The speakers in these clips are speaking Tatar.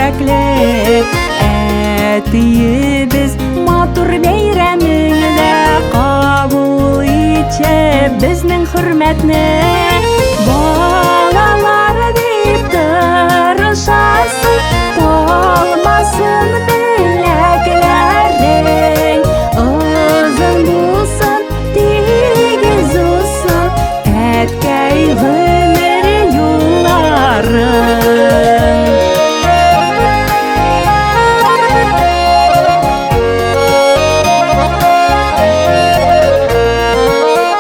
бүләкле. Әтиебез, матур бәйрәмеңдә кабул итче безнең хөрмәтне. Балалар дип тырышасың, талмасын беләкләрең. Озын булсын, тигез узсын, әткәй гомер юлларың.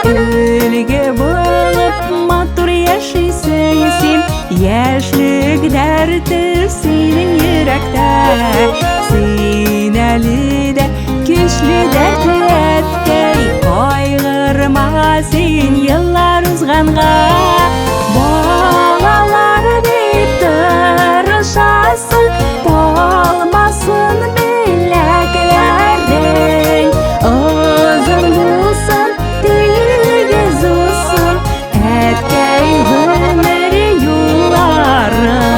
Өлге булып матур яшисең син, яшьлек дәрте синең йөрәктә. Син әле дә көчле дәртле әткәй, кайгырма син еллар узганга. Балалар дип тырышасың, талмасын беләкләрең. Озын булсын, тигез узсын, әткәй гомер юлларың.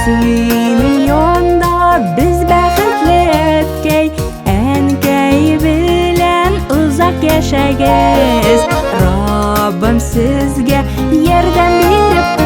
Синең янда без бәхетле әткәй, әнкәй белән озак яшәгез. Раббым сезгә ярдәм биреп